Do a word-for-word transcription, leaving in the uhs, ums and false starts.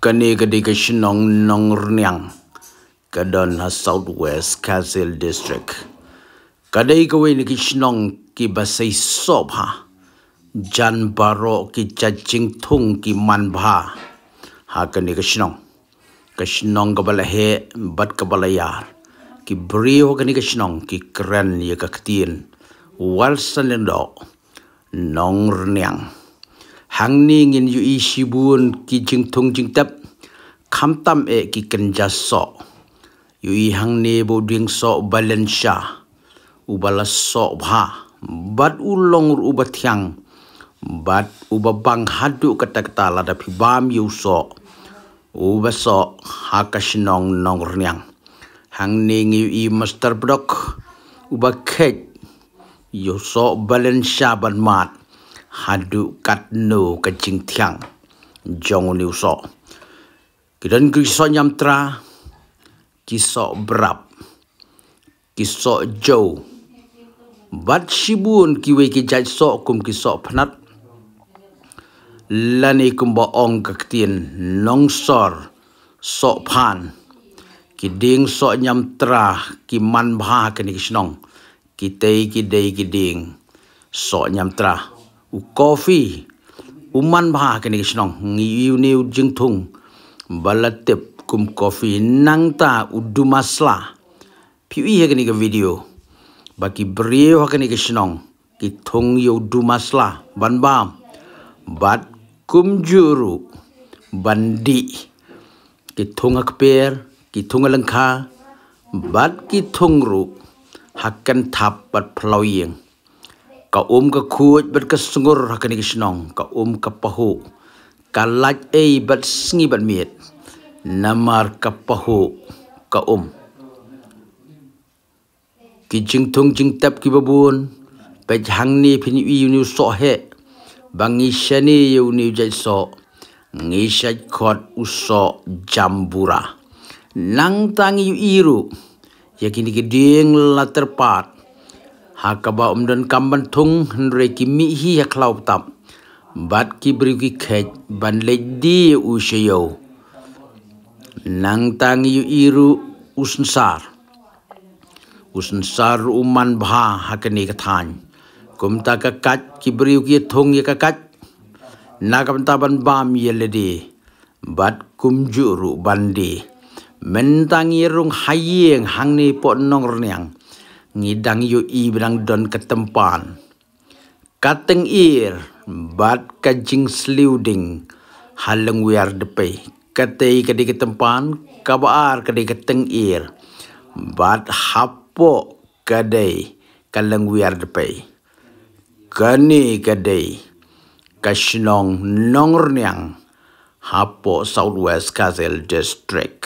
Kane ka dei ka shnong Nongrniang, ka don ha South West Khasi Hills District. Ka dei kawei na ki shnong kiba sei soh bha. Jan baroh ki jait jingthung ki man bha ha kane ka shnong. Ka shnong kaba la heh bad kaba la ïar. Ki briew ha kane ka shnong ki kren ïa ka ktien Walsan Lyngdoh, Nongrniang. Hangne ngin ïohi shibun ki jingthung jingtep, khamtam eh ki kynja soh. Ïohi hangne ba u dieng soh Valencia, uba la soh bha, bad u long ruh uba thiang, bad uba bang haduh katta katta lada phi bam ïa u soh uba soh ha ka shnong Nongrniang. Hangne ngi ïohi Master Pdok, uba kheit ïa u soh Valencia ban mad haduh katno ka jingthiang jong une u soh. Ki don ki soh ñiamtra, ki soh brap, ki soh jew, bad shibun kiwei ki jait soh kum ki soh pnat, lane kumba ong ka ktien nongsor, soh phan. Ki dieng soh ñiamtra ki man bha ha kane ka shnong. Kitei ki dei ki dieng soh ñiamtra. U coffee u man bha ha kane ka shnong. Ngi ïohi une u jingthung ba la tip kum coffee, nangta u du masla. Phi ïohi ha kane ka video ba ki briew ha kane ka shnong ki thung ïa u du masla ban bam, bad kumjuh ruh ban dih. Ki thung ha kper, ki thung ha lyngkha, bad ki thung ruh ha kynthap bad phlaw ïing. Ka um ka khuid bad ka sngur ha kane ka shnong, ka um ka pahuh, ka lait ei bad sngi bad miet, namar ka pahuh ka um. Ki jingthung jingtep kiba bun. Peit hangne phin ïohi une u soh heh, ba ngi shane ïa une u jait soh, ngi shait khot u soh jambura. Nangta ngi ïohi ruh ïa kine ki dieng la tyrpad, ha kaba ym don kam ban thung, hynrei ki mih hi ha khlaw btap, bad ki briew ki kheit ban leit die u sha ïew. Nangta ngi ïohi ruh u synsar. U synsar ruh u man bha ha kane ka thaiñ. Kumta ka kait, ki briew ki thung ïa ka kait na ka bynta ban bam ïa lade, bad kumjuh ruh ban die. Mynta ngi rung ha ïing hangne poh Nongrniang, ngi dang ïohi ba dang don ka tympan, ka tyngir, bad ka jingsliew ding ha lyngwiar dpei. Katei ka dei ka tympan, kaba ar ka dei ka tyngir, bad hapoh ka dei ka lyngwiar dpei. Kane ka dei ka shnong Nongrniang, hapoh South West Khasi Hills District.